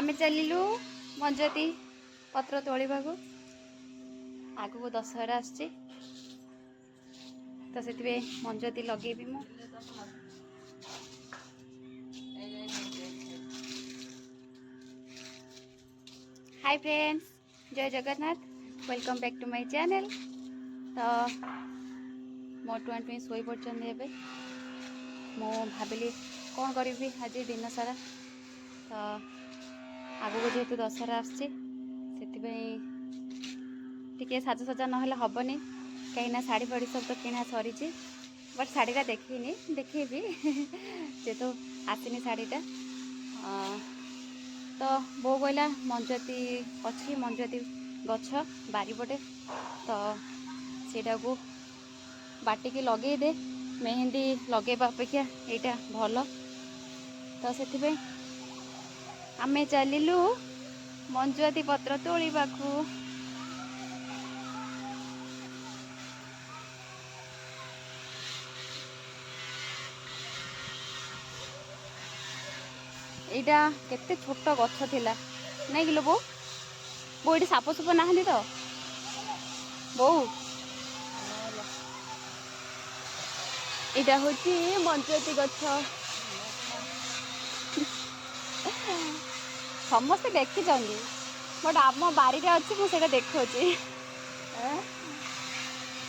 ଆମେ ଚାଲିଲୁ ମଞ୍ଜୁଆତି ପତ୍ର ତୋଳିବାକୁ। ଆଗକୁ ଦଶହରା ଆସୁଛି, ତ ସେଥିପାଇଁ ମଞ୍ଜୁଆତି ଲଗେଇବି ମୁଁ। ହାଇ ଫ୍ରେଣ୍ଡସ୍, ଜୟ Jagannath. Welcome back to my channel. ତ ମୋ ଟୁଆଁ ଟୁଇଁ ଶୋଇପଡ଼ିଛନ୍ତି ଏବେ। ମୁଁ ଭାବିଲି କ'ଣ କରିବି ଆଜି ଦିନ ସାରା। ତ ଆଗକୁ ଯେହେତୁ ଦଶହରା ଆସୁଛି, ସେଥିପାଇଁ ଟିକେ ସାଜସଜ୍ଜା ନହେଲେ ହେବନି, କାହିଁକିନା ଶାଢ଼ୀ ଫାଢ଼ୀ ସବୁ ତ କିଣା ସରିଛି। ବଟ୍ ଶାଢ଼ୀଟା ଦେଖେଇନି, ଦେଖେଇବି, ଯେହେତୁ ଆସିନି ଶାଢ଼ୀଟା। ତ ବୋଉ କହିଲା ମଞ୍ଜୁଆତି ଅଛି, ମଞ୍ଜୁଆତି ଗଛ ବାରିପଟେ, ତ ସେଇଟାକୁ ବାଟିକି ଲଗେଇଦେ, ମେହେନ୍ଦି ଲଗେଇବା ଅପେକ୍ଷା ଏଇଟା ଭଲ। ତ ସେଥିପାଇଁ ଆମେ ଚାଲିଲୁ ମଞ୍ଜୁଆତି ପତ୍ର ତୋଳିବାକୁ। ଏଇଟା କେତେ ଛୋଟ ଗଛ ଥିଲା, ନାଇଁ କିଲୋ ବୋଉ? ବୋଉ, ଏଇଠି ସାପ ସୁପ ନାହାନ୍ତି ତ ବୋଉ? ଏଇଟା ହଉଛି ମଞ୍ଜୁଆତି ଗଛ। ସମସ୍ତେ ଦେଖିଛନ୍ତି, ବଟ୍ ଆମ ବାରିରେ ଅଛି, ମୁଁ ସେଇଟା ଦେଖାଉଛି।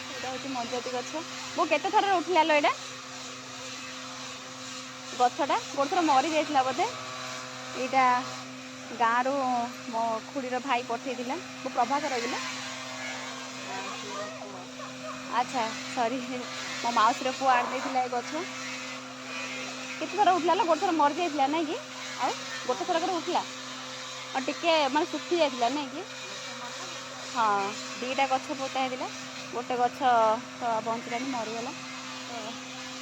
ଏଇଟା ହଉଛି ମଞ୍ଜୁଆତି ଗଛ। ବୋଉ, କେତେ ଥର ଉଠିଲା ଲୋ ଏଇଟା ଗଛଟା? ଗୋଟେ ଥର ମରି ଯାଇଥିଲା ବୋଧେ। ଏଇଟା ଗାଁରୁ ମୋ ଖୁଡ଼ିର ଭାଇ ପଠେଇଥିଲା। ମୋ ପ୍ରଭାକର ରହିଲା। ଆଚ୍ଛା, ସରି, ମୋ ମାଉସୀର ପୁଅ ଆଣି ଦେଇଥିଲା ଏ ଗଛ। କେତେ ଥର ଉଠିଲା ଲୋ? ଗୋଟେ ଥର ମରି ଯାଇଥିଲା ନାଇଁ କି? ଆଉ ଗୋଟେ ଥର କରି ଉଠିଲା, ଆଉ ଟିକେ ମାନେ ଶୁଖି ଯାଇଥିଲା ନାଇଁ କି? ହଁ, ଦୁଇଟା ଗଛ ପୋତା ହେଇଥିଲା। ଗୋଟେ ଗଛ ତ ବଞ୍ଚିଲାନି, ମରିଗଲା। ତ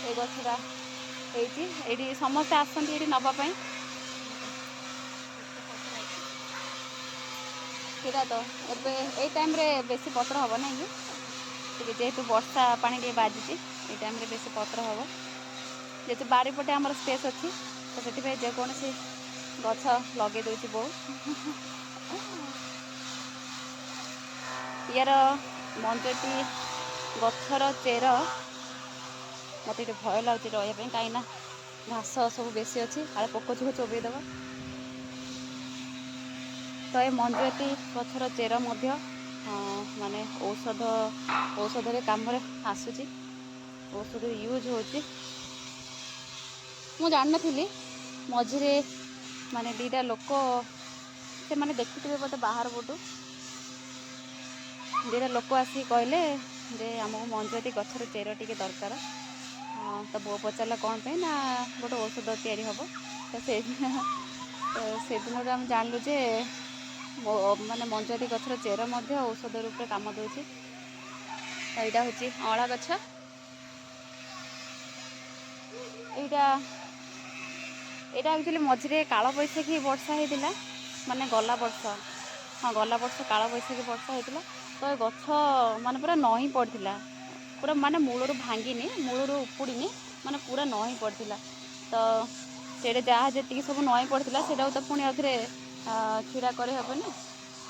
ଏଇ ଗଛଟା ହେଇଛି। ଏଇଠି ସମସ୍ତେ ଆସନ୍ତି ଏଇଠି ନେବା ପାଇଁ। ସେଇଟା ତ ଏବେ ଏଇ ଟାଇମ୍ରେ ବେଶୀ ପତ୍ର ହେବ ନାଇଁ କି? ଟିକେ ଯେହେତୁ ବର୍ଷା ପାଣି ଟିକେ ବାଜୁଛି, ଏଇ ଟାଇମ୍ରେ ବେଶୀ ପତ୍ର ହେବ। ଯେହେତୁ ବାରିପଟେ ଆମର ସ୍ପେସ୍ ଅଛି, ତ ସେଥିପାଇଁ ଯେକୌଣସି ଗଛ ଲଗେଇ ଦେଉଛି ବୋଉ। ୟାର ମଞ୍ଜୁଆତି ଗଛର ଚେର, ମୋତେ ଟିକେ ଭୟ ଲାଗୁଛି ରହିବା ପାଇଁ, କାହିଁକିନା ଘାସ ସବୁ ବେଶୀ ଅଛି, କାଳେ ପୋକ ଜୋକ ଚୋବେଇ ଦେବ। ତ ଏ ମଞ୍ଜୁଆତି ଗଛର ଚେର ମଧ୍ୟ ମାନେ ଔଷଧରେ କାମରେ ଆସୁଛି, ଔଷଧ ୟୁଜ୍ ହେଉଛି। ମୁଁ ଜାଣିନଥିଲି। ମଝିରେ ମାନେ ଦୁଇଟା ଲୋକ, ସେମାନେ ଦେଖିଥିବେ ବୋଧେ ବାହାର ପଟୁ, ଦୁଇଟା ଲୋକ ଆସିକି କହିଲେ ଯେ ଆମକୁ ମଞ୍ଜୁଆତି ଗଛର ଚେର ଟିକେ ଦରକାର। ତ ବୋଉ ପଚାରିଲା କ'ଣ ପାଇଁ? ନା, ଗୋଟେ ଔଷଧ ତିଆରି ହେବ। ତ ସେଦିନରୁ ଆମେ ଜାଣିଲୁ ଯେ ମାନେ ମଞ୍ଜୁଆତି ଗଛର ଚେର ମଧ୍ୟ ଔଷଧ ରୂପରେ କାମ ଦେଉଛି। ତ ଏଇଟା ହେଉଛି ଅଁଳା ଗଛ। ଏଇଟା ଏଇଟା ଆକ୍ଚୁଆଲି ମଝିରେ କାଳବୈଶାଖୀ ବର୍ଷା ହେଇଥିଲା, ମାନେ ଗଲା ବର୍ଷ, ହଁ, ଗଲା ବର୍ଷ କାଳବୈଶାଖୀ ବର୍ଷା ହେଇଥିଲା। ତ ଏ ଗଛ ମାନେ ପୁରା ନଇଁ ପଡ଼ିଥିଲା ପୁରା, ମାନେ ମୂଳରୁ ଭାଙ୍ଗିନି, ମୂଳରୁ ଉପୁଡ଼ିନି, ମାନେ ପୁରା ନଇଁ ପଡ଼ିଥିଲା। ତ ସେଇଟା ଯାହା ଯେତିକି ସବୁ ନଇଁ ପଡ଼ିଥିଲା, ସେଇଟାକୁ ତ ପୁଣି ଆଉଥରେ ଛିଡ଼ା କରିହେବନି।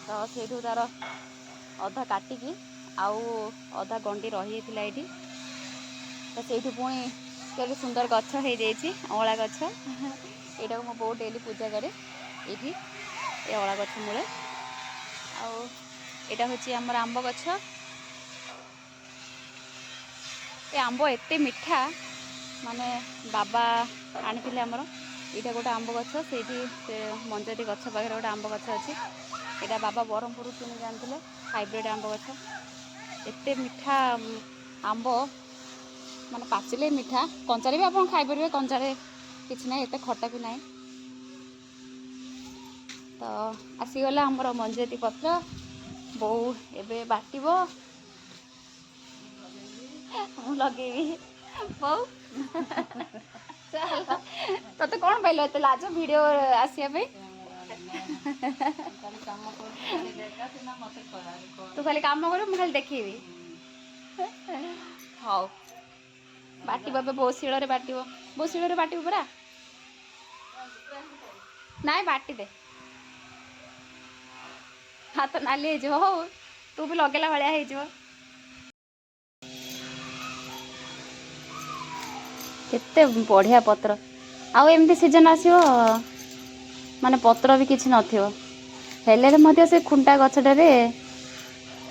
ତ ସେଇଠୁ ତାର ଅଧା କାଟିକି ଆଉ ଅଧା ଗଣ୍ଡି ରହିଯାଇଥିଲା ଏଇଠି। ତ ସେଇଠୁ ପୁଣି କେତେ ସୁନ୍ଦର ଗଛ ହେଇଯାଇଛି, ଅଁଳା ଗଛ। ଏଇଟାକୁ ମୋ ବୋଉ ଡେଲି ପୂଜା କରେ ଏଇଠି, ଏ ଅଁଳା ଗଛ ମୂଳେ। ଆଉ ଏଇଟା ହେଉଛି ଆମର ଆମ୍ବ ଗଛ। ଏ ଆମ୍ବ ଏତେ ମିଠା, ମାନେ ବାବା ଆଣିଥିଲେ ଆମର। ଏଇଟା ଗୋଟେ ଆମ୍ବ ଗଛ, ସେଇଠି ସେ ମଞ୍ଜୁଆତି ଗଛ ପାଖରେ ଗୋଟେ ଆମ୍ବ ଗଛ ଅଛି। ଏଇଟା ବାବା ବ୍ରହ୍ମପୁରରୁ କିଣିକି ଆଣିଥିଲେ, ହାଇବ୍ରିଡ଼ ଆମ୍ବ ଗଛ। ଏତେ ମିଠା ଆମ୍ବ, ମାନେ ପାଚିଲେ ମିଠା, କଞ୍ଚାରେ ବି ଆପଣ ଖାଇପାରିବେ। କଞ୍ଚାରେ କିଛି ନାହିଁ, ଏତେ ଖଟା ବି ନାହିଁ। ତ ଆସିଗଲା ଆମର ମଞ୍ଜୁଆତି ପତ୍ର। ବୋଉ ଏବେ ବାଟିବ, ମୁଁ ଲଗେଇବି। ବୋଉ, ଚାଲ। ତତେ କ'ଣ ପାଇଲ ଏତେ ଲାଜ ଭିଡ଼ିଓ ଆସିବା ପାଇଁ? ଖାଲି କାମ କରୁଛୁ, ଖାଲି ଦେଖା ସିନା ମତେ ତୁ ଖାଲି କାମ କରିବୁ, ମୁଁ ଖାଲି ଦେଖେଇବି। ହଉ, ବାଟିବ ଏବେ ବୋଉ, ଶିଳରେ ବାଟିବ। ବୋଉ, ଶିଳରେ ବାଟିବୁ ପରା? ନାଇଁ, ବାଟି ଦେ। ହାତ ନାଲି ହେଇଯିବ। ହଉ, ତୁ ବି ଲଗେଇଲା ଭଳିଆ ହେଇଯିବ। କେତେ ବଢ଼ିଆ ପତ୍ର। ଆଉ ଏମିତି ସିଜନ୍ ଆସିବ, ମାନେ ପତ୍ର ବି କିଛି ନଥିବ, ହେଲେ ମଧ୍ୟ ସେ ଖୁଣ୍ଟା ଗଛଟାରେ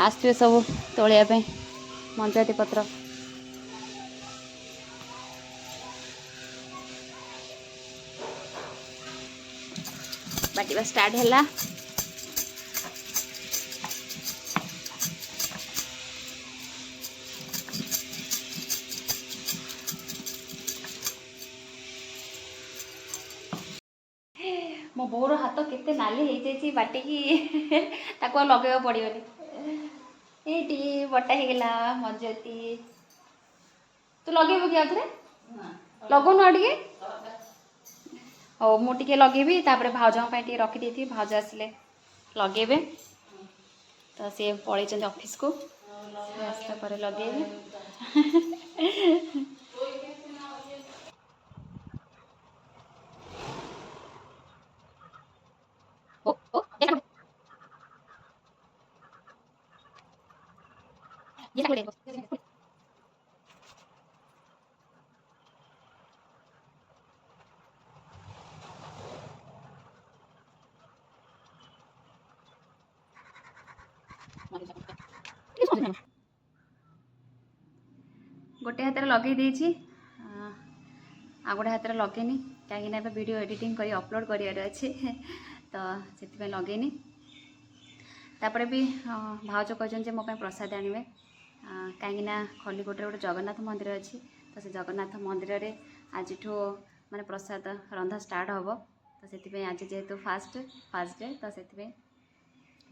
ଆସିବେ ସବୁ ତୋଳିବା ପାଇଁ ମଞ୍ଜୁଆତି ପତ୍ର। ବାଟିବା ଷ୍ଟାର୍ଟ ହେଲା। ମୋ ବୋଉର ହାତ କେତେ ନାଲି ହେଇଯାଇଛି ବାଟିକି, ତାକୁ ଆଉ ଲଗେଇବାକୁ ପଡ଼ିବନି। ଏଇଠି ବଟା ହେଇଗଲା ମଞ୍ଜୁଆତି। ତୁ ଲଗେଇବୁ କି ଆଉଥରେ? ଲଗଉନୁ ଆଉ ଟିକେ? ହଉ, ମୁଁ ଟିକେ ଲଗେଇବି, ତାପରେ ଭାଉଜଙ୍କ ପାଇଁ ଟିକେ ରଖିଦେଇଥିବି। ଭାଉଜ ଆସିଲେ ଲଗେଇବେ। ତ ସିଏ ପଳେଇଛନ୍ତି ଅଫିସକୁ, ସେ ଆସିଲା ପରେ ଲଗେଇବେ। ଗୋଟେ ହାତରେ ଲଗେଇ ଦେଇଛି, ଆଉ ଗୋଟେ ହାତରେ ଲଗେଇନି, କାହିଁକିନା ଏବେ ଭିଡ଼ିଓ ଏଡ଼ିଟିଂ କରି ଅପଲୋଡ଼ କରିବାର ଅଛି, ତ ସେଥିପାଇଁ ଲଗେଇନି। ତାପରେ ବି ଭାଉଜ କହିଛନ୍ତି ଯେ ମୋ ପାଇଁ ପ୍ରସାଦ ଆଣିବେ, କାହିଁକିନା ଖଲିକୋଟରେ ଗୋଟେ ଜଗନ୍ନାଥ ମନ୍ଦିର ଅଛି, ତ ସେ ଜଗନ୍ନାଥ ମନ୍ଦିରରେ ଆଜିଠୁ ମାନେ ପ୍ରସାଦ ରନ୍ଧା ଷ୍ଟାର୍ଟ ହେବ। ତ ସେଥିପାଇଁ ଆଜି ଯେହେତୁ ଫାଷ୍ଟ ଫାଷ୍ଟ ଡେ, ତ ସେଥିପାଇଁ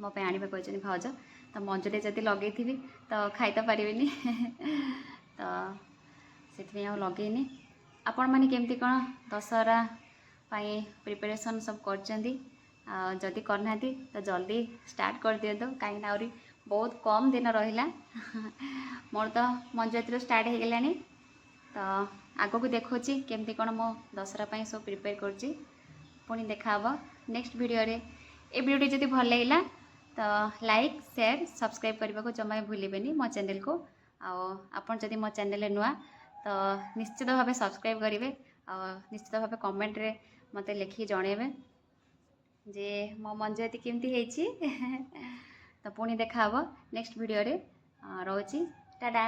ମୋ ପାଇଁ ଆଣିବେ କହିଛନ୍ତି ଭାଉଜ। ତ ମଞ୍ଜୁରୀ ଯଦି ଲଗେଇଥିବି ତ ଖାଇ ତ ପାରିବିନି, ତ ସେଥିପାଇଁ ଆଉ ଲଗେଇନି। ଆପଣମାନେ କେମିତି କ'ଣ ଦଶହରା ପାଇଁ ପ୍ରିପାରେସନ୍ ସବୁ କରିଛନ୍ତି? ଆଉ ଯଦି କରିନାହାନ୍ତି ତ ଜଲ୍ଦି ଷ୍ଟାର୍ଟ କରିଦିଅନ୍ତୁ, କାହିଁକିନା ଆହୁରି ବହୁତ କମ୍ ଦିନ ରହିଲା। ମୋର ତ ମଞ୍ଜୁଆତିରୁ ଷ୍ଟାର୍ଟ ହେଇଗଲାଣି। ତ ଆଗକୁ ଦେଖୁଛି କେମିତି କ'ଣ ମୁଁ ଦଶହରା ପାଇଁ ସବୁ ପ୍ରିପେୟାର କରୁଛି। ପୁଣି ଦେଖାହେବ ନେକ୍ସଟ ଭିଡ଼ିଓରେ। ଏ ଭିଡ଼ିଓଟି ଯଦି ଭଲ ଲାଗିଲା ତ ଲାଇକ୍, ସେୟାର, ସବସ୍କ୍ରାଇବ୍ କରିବାକୁ ଜମା ବି ଭୁଲିବେନି ମୋ ଚ୍ୟାନେଲକୁ। ଆଉ ଆପଣ ଯଦି ମୋ ଚ୍ୟାନେଲରେ ନୂଆ ତ ନିଶ୍ଚିତ ଭାବେ ସବସ୍କ୍ରାଇବ୍ କରିବେ, ଆଉ ନିଶ୍ଚିତ ଭାବେ କମେଣ୍ଟରେ ମୋତେ ଲେଖିକି ଜଣାଇବେ ଯେ ମୋ ମଞ୍ଜୁଆତି କେମିତି ହେଇଛି। ତ ପୁଣି ଦେଖାହେବ ନେକ୍ସଟ ଭିଡ଼ିଓରେ। ରହୁଛି, ଟାଟା।